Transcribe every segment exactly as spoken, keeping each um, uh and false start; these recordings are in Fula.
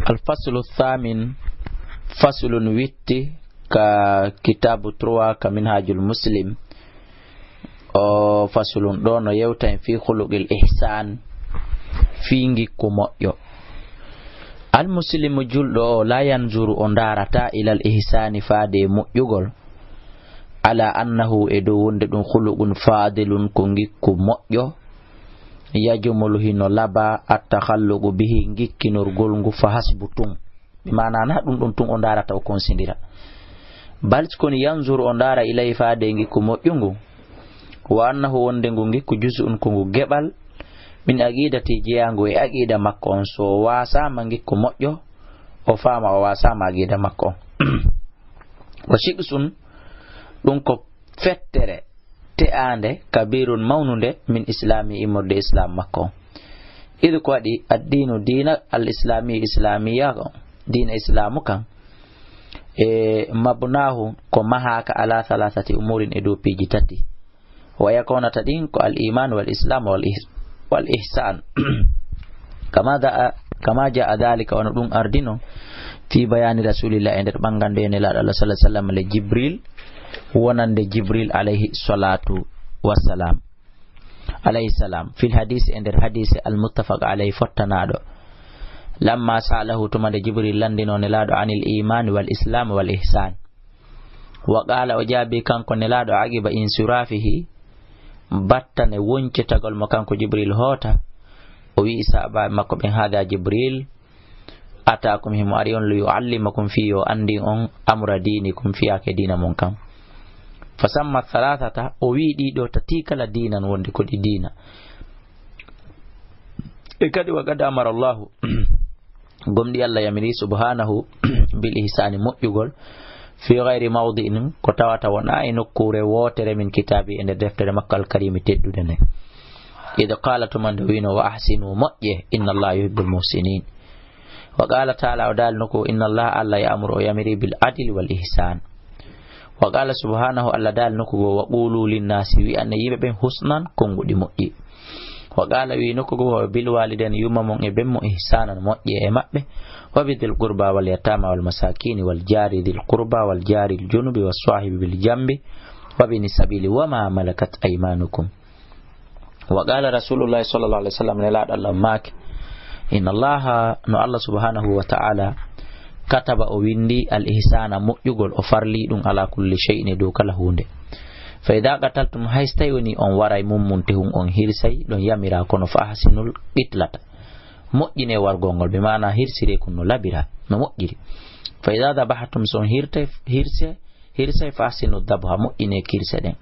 Al faslu thamin, faslun witti ka kitabu trois ka Minhajul Muslim. O faslun ɗo no yewta en fi khuluqil ihsan, fi ngikku moƴƴo. Al muslimu julɗo o la yanzuru o ndarata ilal ihsani faade e moƴƴugol. Ala annahu e dow wonde ɗum khuluqun fadilun ko ngikku moƴƴo. Yajumulu hino laba at takhalluqu bihi ngikkinorgol ngu fa hasbu tun. Bi maana na ɗum ɗum tun o ndarata o konsindira. Bal koni yanzuru o ndara ilay faade e ngikku moƴƴu ngu. Wa annahu wonde ngu ngikku juz'un ko ngu geɓal. Min aqidati jeyangu e aqida makko on so wasama ngikku moƴƴo. O fama o wasama aqida makko on. Wa shiksun ɗum ko fettere te'aande kabirun mawnunde min islami immorde islam makko on. Idu ko waɗi addinu diina al islami islamiya on, diina islamu kan e mabnahu ko mahaka ala thalathati umurin e dow piiji tati. Wa yakonata ɗin ko al iman wal islam wal ihsan. Kama jaa dhalika wano ɗum ardino fi bayani rasulillah e nder ɓangande e nelaɗo Allah sallallahu alaihi wasallam le jibril, wonande jibril alayhi salatu wassalam, alayhi salam fil hadisi e nder hadisi al muttafaq alayhi fottanaɗo. Lamma salahu tuma nde jibril landino nelaɗo anil imani wal islam wal ihsan. Wa qala o jaabi kanko nelaɗo aqiba insirafihi, battane woncitagol mo kanko jibril hoota. O wi'i sahabaɓe makko ɓen hada jibril atakum himo ari on li yuallimakum fi yo andi on amra dinikum fiyake dina mon kan. Fa samma thalathata o wi'i ɗiɗo tati kala dinan wonde ko ɗi dina. E kadi wa qad amara allahu gomɗi allah yamiri subhanahu bil ihsani moƴƴugol fi gayri mawdi'in ko tawata wona e nokkure wotere min kitabi e nder deftere makko alkarimi teddude nde. Id qala tuma nde wino wa ahsinu moƴƴe inna allaha yuhibbul muhsinin. Wa qala taala o daalino ko inna allaha allah ya'muru o yamiri bil adli wal ihsan. Wa qala subhanahu allah daalino ko go wa qulu linnasi wi'anne yimɓe ɓen husnan konguɗi moƴƴi. Wa qala wi nokku goo wa bil walidayni yumma mon e bemmo ihsanan moƴƴe e maɓɓe. Wa bi dhil qurba wal yatama wal masakini wal jari dhil qurba wal jari al junubi was sahibi bil jambi wa bini sabili wa ma malakat aymanukum. Wa qala rasulullahi sallallahu alaihi wasallam nelaɗo allah maaki inna allaha no allah subhanahu wa ta'ala kataba o windi al ihsana moƴƴugol o farli ɗum ala kulli shay'in e dow kala hunde. Fa idha qataltum hay so tawi woni on waray mummunte hun on hirsay ɗon yamira kono fa ahsinul qitlata moƴƴine wargol ngol ɓe mana hirsire kun no labira no moƴƴiri. Fa idha dhabahatum so on hirte hirse hirsay fa ahsinu dhabha moƴƴine kirse ɗen.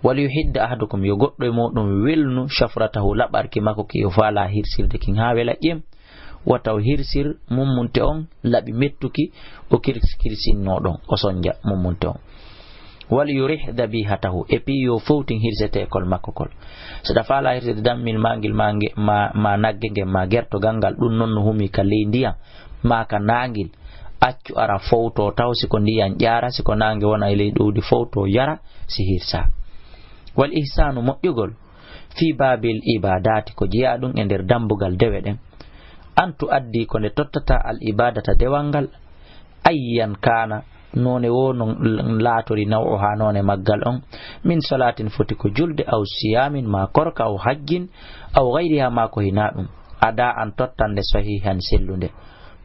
Wal yuhidda ahadukum yo goɗɗo e muɗum welnu shafratahu laɓarki makko ki o faala hirsirde kin ha wela ƴem. Wata o hirsir mummunte on laɓi mettuki o kirsinno ɗon o sonja mummunte on. Wal yurih dhabihatahu e pi yo fowtin hirsetekol makko kol. So ɗa faala hirsirde dammil ma ngil ma nge- ma- ma nagge ngen ma gertogal ngal ɗum noon no humi ka ley ndiyam ma ka nangil accu ara fowto taw si ko ndiyan ƴaara si ko nange wona e ley ɗowdi fowto yara si hirsa. Wal ihsanu moƴƴugol fi babil ibadati ko jeya ɗum e nder dambugal dewe ɗen. An tu addi ko nde tottata al ibadata dewal ngal ayyan kana none wo no laatori naw'uha none maggal on. Min salatin foti ko julde aw siyamin ma korka aw hajjin aw gayriha ma ko hina ɗum. Ada an tottande sahihan sellunde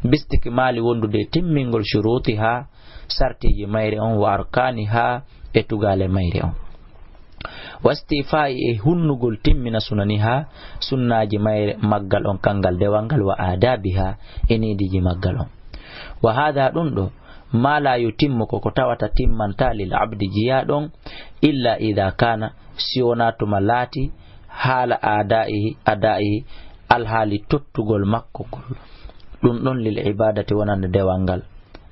bistikmali wondude e timmingol shurutiha sartiji mayre on wa arkaniha e tugale mayre on. Wastifa'i e hunnugol timmina sunaniha sunnaji mayre maggal on kangal dewal ngal wa adabiha e nediji maggal on. Wa hada ɗum ɗo ma la yutimmu ko ko tawata timmanta lil abdi jiya ɗon illa idha kana si wona tuma laati haala adaihi adaihi alhaali tottugol makko ngol ɗum ɗon lil ibadati wonande dewal ngal.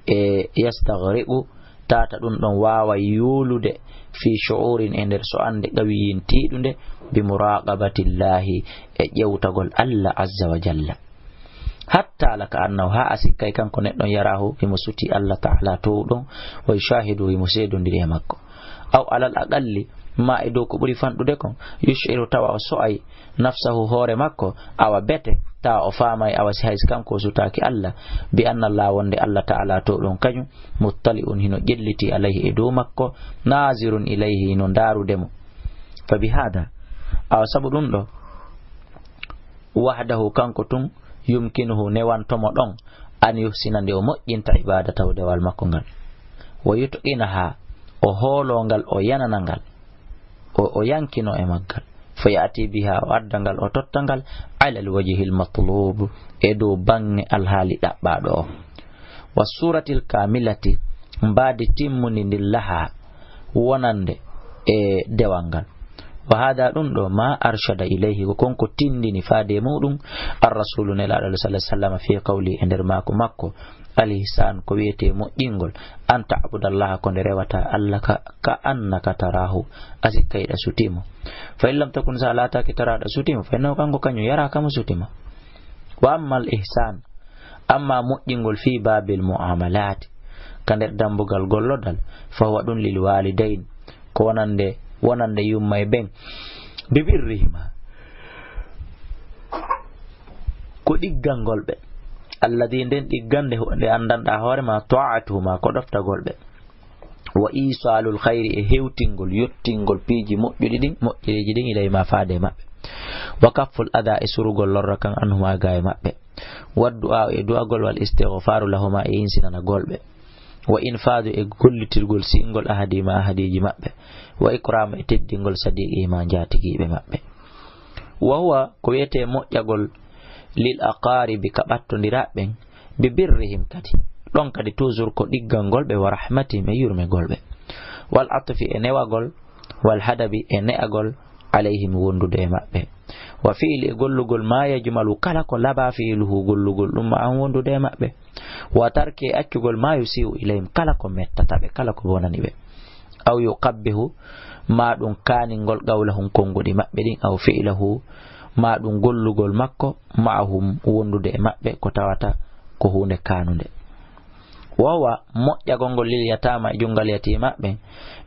E yastagriqu tata ɗum ɗon wawa yulude fi shu'urin e nder so ande qawiyin tiɗunde bi muraqabatillahi e ƴewtagol allah azza wa jalla. Hatta laka annahu ha a sikkay kanko neɗɗon yarahu himo suti allah taala towɗon wa yushahidu himo seedondiri e makko. Aw alal aqalli ma e dow ko ɓuri fanɗude kon yushiru tawa o so'ay nafsahu hoore makko awa bete Tawa o faamay awa si hay si kanko o sutaaki Allah, bi anna Allah, wonde Allah ta'ala to ɗon kañum, muttali'un, hino ƴelliti, alayhi, e dow makko, nazirun ilayhi, hino ndaarude mo. Fa bi hada, awa sabu ɗum ɗo, wahdahu, kanko tun, yumkinuhu, newanto mo ɗon, an yuhsina, nde o moƴƴinta ibadatahu, dewal makko ngal, wa yutqinaha, o hoolo ngal, o yanana ngal, o, o yankino e maggal. Fa ya'ti biha, o adda ngal, o totta ngal, ala alwajhi almatlub, e dow baŋŋe alhaali ɗaɓɓaaɗo o. Wa suratil kamilati, mbaadi timmundi ndin laha, wonande e dewal ngal. Wa hada, ɗum ɗo, ma arshada ilayhi, ko kon ko tindini faade e muɗum, ar rasulu, nelaaɗo, sallallahu alaihi wasallam, fi qawli, e nder maako makko, al ihsan, ko wiyetee moƴƴingol, an ta'budallaha, ko nde rewata Allah ka, ka annaka tarahu, a sikka hiɗa sutii mo. Fa in lam takun, sa laataaki tarahu aɗa sutii mo, fa innahu, kanko kañum, yaraka, himo sutii ma. Wa ammal ihsan, amma moƴƴingol, fi babil muamalati, ka nder dambugal gollodal, fa huwa, ɗum, lil walidain, ko wonande, wonande yumma e ben, bi birrihima, ko ɗiggangol ɓe, alladi, nden ɗiggande, nde anndanɗaa hoore ma, ta'atuhuma, ko ɗoftagol ɓe, wa isalul khayri, e hewtingol, yottingol piiji moƴƴuɗi ɗin, moƴƴereeji ɗin, ilayhima, faade e maɓɓe, wa kafful ada, e surugol lorra kan, anhuma, ga e maɓɓe, wa du'a, e du'agol, wal istighfaru lahuma, e insinanagol ɓe, wa infadu, e gollitirgol, si'ingol, ahadi ma, ahadiiji maɓɓe, wa ikramu, e teddingol, sadiqihima, njaatigiiɓe maɓɓe. Wa huwa, ko wiyetee moƴƴagol, lil aqaribi, ka ɓattondiraaɓe ɓen, bi birrihim kadi. Ɗon kadi toujours ko ɗiggangol ɓe, wa rahmatihim, e yurmegol ɓe. Wal atfi, e newagol, wal hadabi, e ne'agol, alayhim, wondude e maɓɓe. Wa fi'li, e gollugol, ma yajmalu, kala ko laaɓaa fi'luhu, gollugol ɗum, ma an, wondude e maɓɓe. Wa tarki, e accugol, ma yusi'u ilayhim, kala ko mettata ɓe, kala ko bonani ɓe. Aw yuqabbihu, ma ɗum kaaningol, qawlahum, konnguɗi maɓɓe ɗin, aw fi'lahu, ma ɗum gollugol makko, ma'ahum, wondude e maɓɓe, ko tawata ko huunde kaanunde. Wa huwa, moƴƴagol ngol, lil yatama, e junngal yatiimaaɓe ɓen,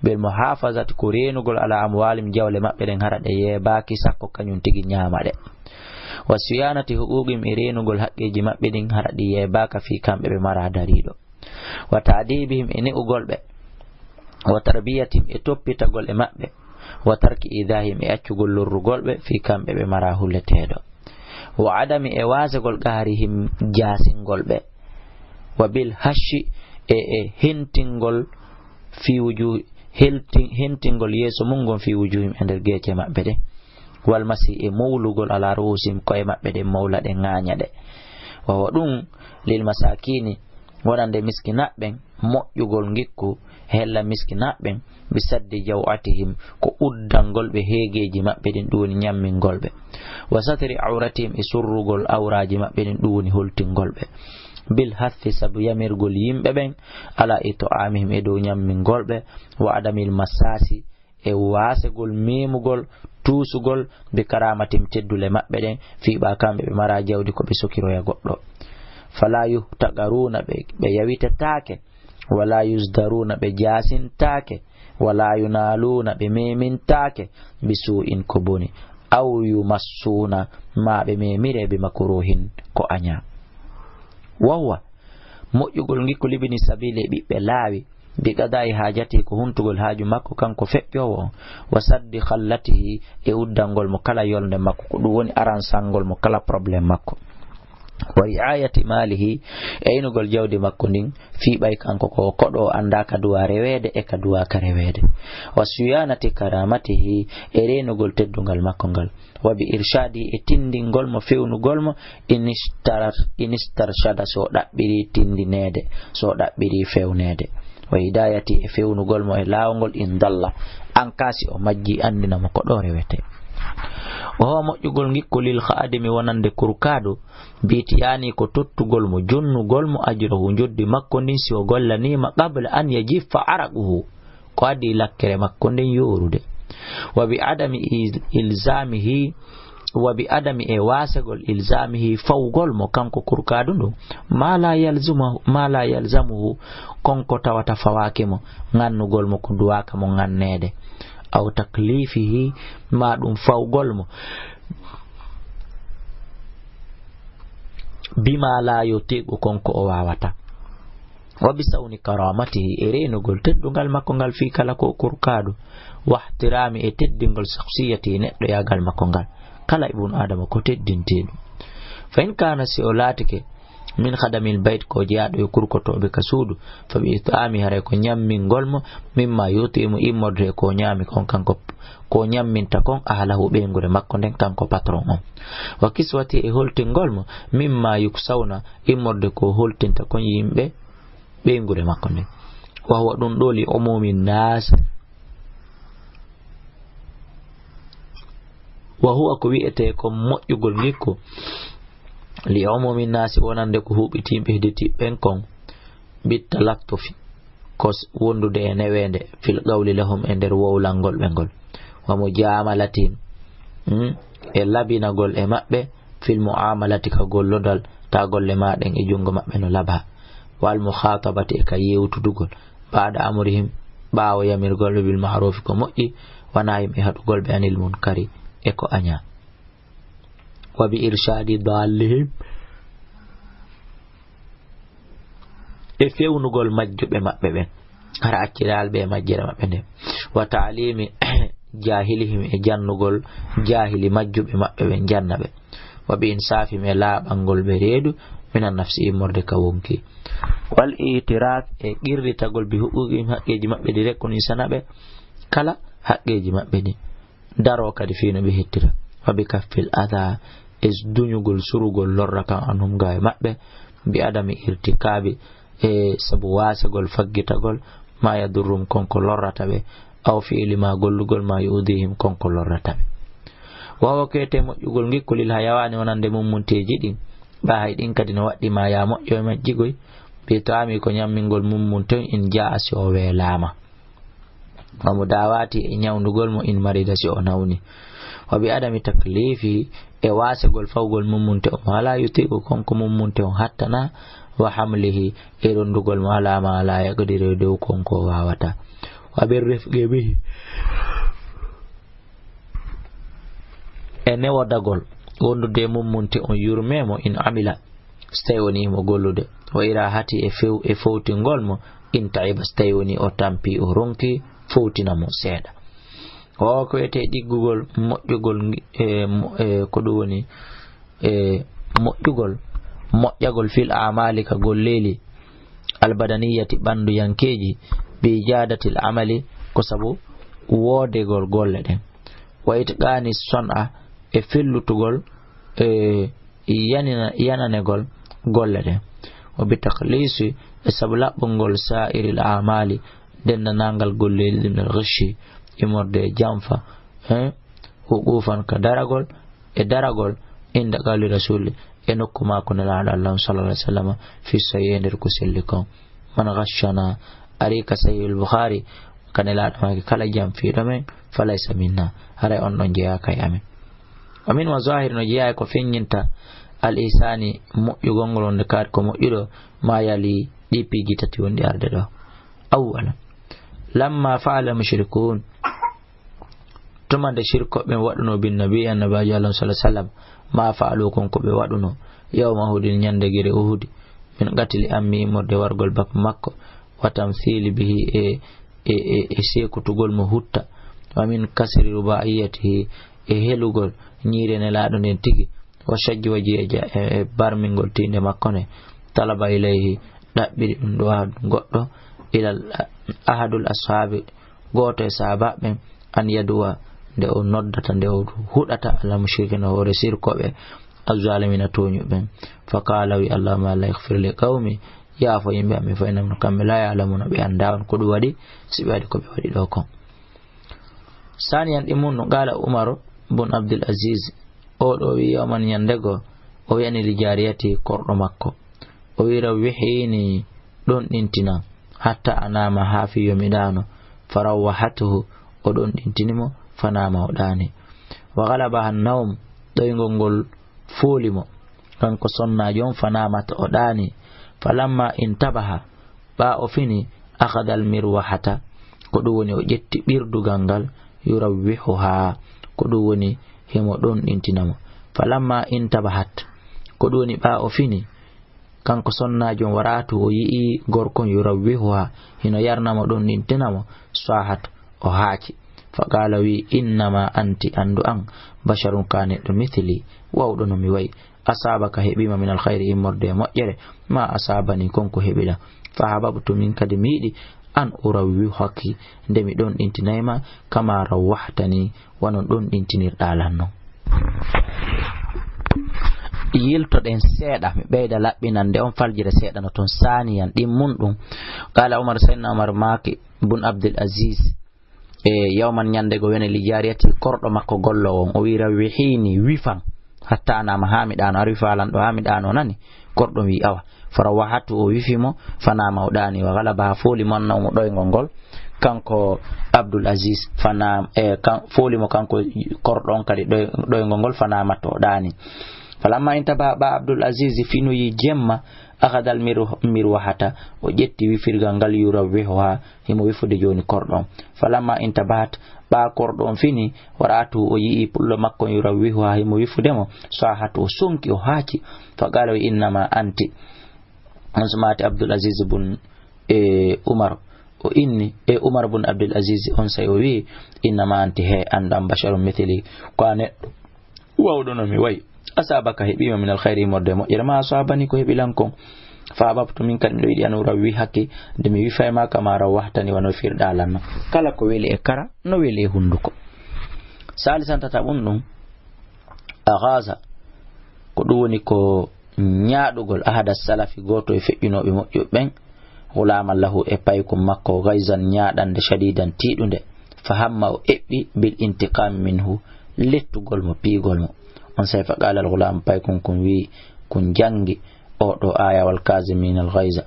bil muhafazati, ko reenugol, ala amwalihim, jawle maɓɓe ɗen, hara ɗe yeebaaki, sakko kañum tigi ñaama ɗe. Wa siyanati huquqihim, e reenugol haqqeeji maɓɓe ɗin, hara ɗi yeebaaka, fii, kamɓe ɓe maraa dariiɗo. Wa ta'dibihim, e ne'ugol ɓe. Wa tarbiyatihim, e toppitagol e maɓɓe. Wa tarki idahim, e accugol lorrugol ɓe, fii, kamɓe ɓe maraa hulleteeɗo. Wa adami, e waasegol, qahrihim, jaasingol ɓe. Wa bil hashshi, e, e hentingol, fii wuju-, helti-, hentingol yeeso mun ngon, fii wujuhim, e nder geece maɓɓe ɗe. Wal masi, e mowlugol, ala ru'usihim, ko'e maɓɓe ɗen, mowla ɗe, ŋaaña ɗe. Wa huwa, ɗum, lil masakini, wonande miskinaaɓe ɓen, moƴƴugol ngikku hella miskinaaɓe ɓen, bi saddi jaw'atihim, ko uddangol ɓe heegeeji maɓɓe ɗin, ɗum woni ñammingol ɓe. Wa satri awratihim, e surrugol awraaji maɓɓe ɗin, ɗum woni holtingol ɓe. Bil hathi, sabu yamirgol yimɓe ɓen, ala it'amihim, e dow ñammingol ɓe, wa adamil masasi, e waasegol memugol, tuusugol, bi karamatihim, teddule maɓɓe ɗen, fii ɓa kamɓe ɓe maraa jawdi ko ɓe sokiroya goɗɗo. Fala yuhtaqaruna, ɓe, ɓe yawitetaake, wala yuzdaruna, ɓe jaasintaake, wala yunaluna, ɓe memintaake, bi su'in, ko boni, aw yumassuna, ma ɓe memire, bi makruhin, ko aña. Wa huwa, moƴƴugol ngikku, libni sabili, e ɓiɓɓe laawi, bi qada'i hajatihi, ko huntugol haaju makko kanko feƴƴoowo on, wa saddi khallatihi, e uddangol mo kala yolnde makko, ko ɗum woni aransangol mo kala problème makko. Wa ri'ayati malihi, e inugol jawdi makko ndin, fii ɓay kanko ko o koɗo, o anndaa ka duwa reweede e ka duwa ka reweede. Wa suyanati karamatihi, e reenugol teddungal makko ngal. Wa bi irshadi, e tindingol mo, fewnugol mo, inistar-, inistarshada, so ɗaɓɓiri tindineede, so ɗaɓɓiri fewneede. Wa hidayati, e fewnugol mo e laawol ngol, in dalla, an kaa si o majji, anndina mo ko ɗo rewete. O ho moƴƴugol ngikku lil khadimi, wonande kurkaaɗo, bitiyani, ko tottugol mo, jonnugol mo, ajrahu, njoddi makko ndin, si o gollaniima, qabla an yajiffa araquhu, ko adii lakkere makko nden yoorude. Wa bi adami il-, ilzamihi, wa bi adami, e waasegol, ilzamihi, fawgol mo kanko kurkaadu ndu, ma la yalzuma-, ma la yalzamuhu, kon ko tawata fawaaki mo, ŋannugol mo ko duwaaka mo ŋanneede. Aw taklifihi, ma ɗum fawgol mo. Bima la yutiqu, kon ko o waawata. Wa bi sawni karamatihi, e reenugol teddungal makko ngal fii kala ko kurkaaɗo. Wa ihtirami, e teddingol shakhsiyatihi, neɗɗoyaagal makko ngal. Kala ibnu Adama ko teddinteeɗo. Fa in kana, si o laatike, min khadamil bayt, ko jeyaaɗo e kurkotooɓe ka suudu, fa bi it'ami, haray ko ñammingol mo, mimma yutimu, immorde e ko ñaami kon kanko, ko ñamminta kon, ahlahu, ɓeynguure makko nden, kanko patron on. Wa kiswati, e holtingol mo, mimma yuksawna, immorde ko holtinta kon yimɓe ɓeynguure makko nden. Wa huwa, ɗum ɗo li umumi nas. Wa huwa, ko wi'etee kon moƴƴugol ngikku, li umumi nasi, wonande ko huɓɓitii ɓe hedditi ɓen kon, bit talattufi, ko s-, wondude e neweende, fil qawli lahum, e nder wowlangol ɓe ngol, wa mujamalatihim, mm, e labinagol e maɓɓe, fil muamalati, ka gollodal, ta golle ma ɗen e junngo maɓɓe no laba, wal mukhatabati, e ka yewtudugol, ba'da amrihim, ɓaawo yamirgol ɓe, bil ma'rufi, ko moƴƴi, wa nahyihim, e haɗugol ɓe, anil munkari, e ko añaa. Wa bi irshadi dallihim, e fewnugol majjuɓe maɓɓe ɓen, hara acciraali ɓe e majjere maɓɓe nden. Wa ta'limi jahilihim, e jannugol jahili majjuɓe maɓɓe ɓen, janna ɓe. Wa bi insafihim, e laaɓangol ɓe reedu, minan nafsi, immorde ka wonki. Wal itiraf, e qirritagol, bi huquqihim, haqqeeji maɓɓe ɗi, rekkon isana ɓe kala haqqeeji maɓɓe ɗin. Daroo kadi fii no ɓe hettira. Wa bi kaffil adha, e duñugol, surugol lorra kan, anhum, ga e maɓɓe, bi adami irtikabi, e sabu waasegol faggitagol, ma yadurrum, kon ko lorrata ɓe, aw fi'li, ma gollugol, ma yu'dihim, kon ko lorrata ɓe. Wa huwa, ko wiyetee moƴƴugol ngikku, lil hayawaani, wonande mummunteeji ɗin, ɓa hay ɗin kadi no waɗɗi ma ya moƴƴo e majji goy, bi ta'ami, ko ñammingol mummunte on, in jaa'a, si o weelaama. Wa mudawati, e ñawndugol mo, in marida, si o nawni. Wa bi adami taklifi, e waasegol fawgol mummunte on, ma la yutiqu, kon ko mummunte on hattana, wa hamlihi, e rondugol mo, ala ma la yaqdiru, e dow kon ko waawata. Wa bi rifqi bihi, e newodagol wondude e mummunte on, yurme mo, in amila, so tawi woni himo gollude, wa irahati, e few-, e fowtingol mo, in ta'iba, so tawi woni o tampi, o ronki, fowtina mo seeɗa. O ko wiyetee ɗiggugol, moƴƴugol ngi-, e mo-, e ko ɗum woni, e moƴƴugol, moƴƴagol fil amali, ka golleeli, albadaniyati, ɓannduyankeeji, bi ijadatil amali, ko sabu woodegol golle ɗen, wa itqani son'a, e fellutugol, e yanina-, yananegol golle ɗen. Wa bi takhlisi, e sabu laɓɓungol sa'iril amali, denndanangal golleeli ɗin, min al ghishi, immorde e janfa, hein, wuqufan, ka daragol, e daragol, inda qawli rasuli, e nokku maako Nelaaɗo Allah on, sallallahu alaihi wasallam, fi sahih, e nder ko selli kon. Man ghashana, ari ka Sahih al-Bukhari, ka Nelaaɗo maaki, kala janfiiɗo men, falaysa minna, haray on ɗon jeyaaka e amen. Wa min wa zahir, no jeyaa e ko feññinta al ihsani, moƴƴugol ngol, wonde kaari ko moƴƴuɗo, ma yali, ɗi piiji tati wonɗi arde ɗo. Awwalan, lamma fa'ala mushrikun, tuma nde shirkoɓe ɓen waɗuno bin nabi, annabaajo Allah sallallahu alaihi wasallam, ma fa'alu, kon ko ɓe waɗuno, yawma Uhudin, ñande gere Uhudi, min qatli ammi, immorde wargol bappa makko, wa tamthili bihi, e, e, e, e sekutugol mo hutta, wa min kasri rubaiyatihi, e helugol ñiire Nelaaɗo nden tigi, wa shajji wajhi, e ja-, e, e barmingol tiinde makko nde, talaba ilayhi, ɗaɓɓiri ɗum ɗo ahadun goɗɗo, ilal ahadul ashaabi, gooto e sahaabaaɓe ɓen, an yaduwa, nde o noddata, nde o huɗata, ala mushrikina, hoore sirkoɓe, azzalimina, tooñuɓe ɓen. Fa qaala, wi, Allahumma, Allah, ighfir li qawmi, yaafo yimɓe am ɓe, fa innahum, kamɓe, la ya'lamuna, ɓe anndaa on ko ɗum waɗi, si ɓe waɗi ko ɓe waɗi ɗo kon. Saniyan, ɗi mun no, qaala Umar bun Abdul Aziz, o ɗo wi, yawman, ñande goo, o wi'ani li jariyati, korɗo makko, o wi, rawwihini, ɗonɗintinam, hatta anama, haa fii yo mi ɗaano. Fa rawwahatuhu, o ɗonɗintini mo, fa nama, o ɗaani. Wa ghalabaha nawm, ɗoyngol ngol fooli mo, kanko sonnaajo on, fa namat, o ɗaani. Fa lamma intabaha, ɓaa o fini, akhadha al mirwahata, ko ɗum woni o ƴetti ɓirdugal ngal, yurawwihuha, ko ɗum woni himo ɗonɗintina mo. Falamma intabahat, Ko ɗum woni ɓaa o fini, kanko sonnaajo on, waraatu o yi'i gorko on yurawwihuha, hino yarna mo ɗonɗintina mo, swahat, o haaci. Fa qaala, wi, innama anti, anndu an, basharun, ka neɗɗo, mithli, wawɗo no mi wayi. Asaabaka, heɓiima, minal khayri, immorde e moƴƴere, ma asaabani, kon ko heɓiɗa. Fa hababtu, min kadi mi yiɗi, an urawwihaki, nde mi ɗonɗintinay ma, kama rawwahtani, wano ɗonɗintinirɗaa lan non. Yiltoɗen seeɗa, mi ɓeyda laɓɓinande on faljere seeɗa no ton saaniyan ɗin mun ɗum. Qaala Umar, Sayyidina Umar maaki, bun Abdul Aziz, e yawman, ñande go, wene, li jariyati, korɗo makko golloowo on, o wi, rawwihiini, wifan, hatta anaama, haa mi ɗaano, ar wifa lan ɗo, haa mi ɗaano, nani? Korɗo on wi, awa. Fa rawwahatu, o wifi mo, fa naama, o ɗaani, wa galabaha, fooli mo annawmu, ɗoyngol ngol, kanko Abdul Aziz, fa naam-, e, kan-, fooli mo kanko korɗo on kadi ɗoy-, ɗoyngol ngol, fa naamat, o ɗaani. Falamma intabaha, ɓaa Abdul Aziz finoyi jemma, akhadal miru-, mirwahata, o ƴetti wifirgal ngal, yurawwihuha, himo wifude jooni korɗo on. Falamma intabahat, ɓaa korɗo on fini, wara'atu, o yi'i pullo makko on, yurawwihuha, himo wifude mo, sahatu, o sonki, o haaci. Fa qaala, o wi, innama anti. On sumaati Abdul Aziz bun, e, Umar, o inni, e, Umar bun Abdul Aziz, on saa'i o wi, innama anti, he, an ɗan, basharun mithli, ko a neɗɗo wawɗo no mi wayi. Asaabaka, heɓiima, minal khayri, immorde e moƴƴere, ma asaabani, ko heɓi lan kon. Fa hababtu, min kadi miɗo yiɗi, an urawwihaki, nde mi wifay ma, kama rawwahtani, wano wifirɗaa lan non. Kala ko weli e kara, no weli e hunduko. Saalisan, tataɓun ɗum, aghaza, ko ɗum woni ko ñaaɗugol, ahada salafi, gooto e feƴƴunooɓe moƴƴuɓe ɓen, ghulaman lahu, e paykun makko, ghayzan, ñaaɗande, shadidan, tiiɗunde. Fa hamma, o eɓɓi, bil intiqami minhu, lettugol mo, piigol mo. On saa'i, fa qaala al ghulam, paykun kun wi, kun jangi oo ɗoo aaya, wal kazimina al ghayza.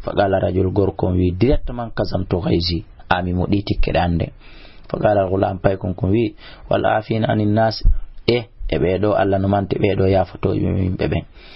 Fa qaala rajul, gorko on wi, directement, kazamtu ghayzi, a mi moɗi tikke ɗe an ɗen. Fa qaala al ghulam, paykun kun wi, wal afina anin nas, e, e ɓee ɗoo, Alla no manti ɓee ɗoo yaafotooɓe yimɓe ɓen.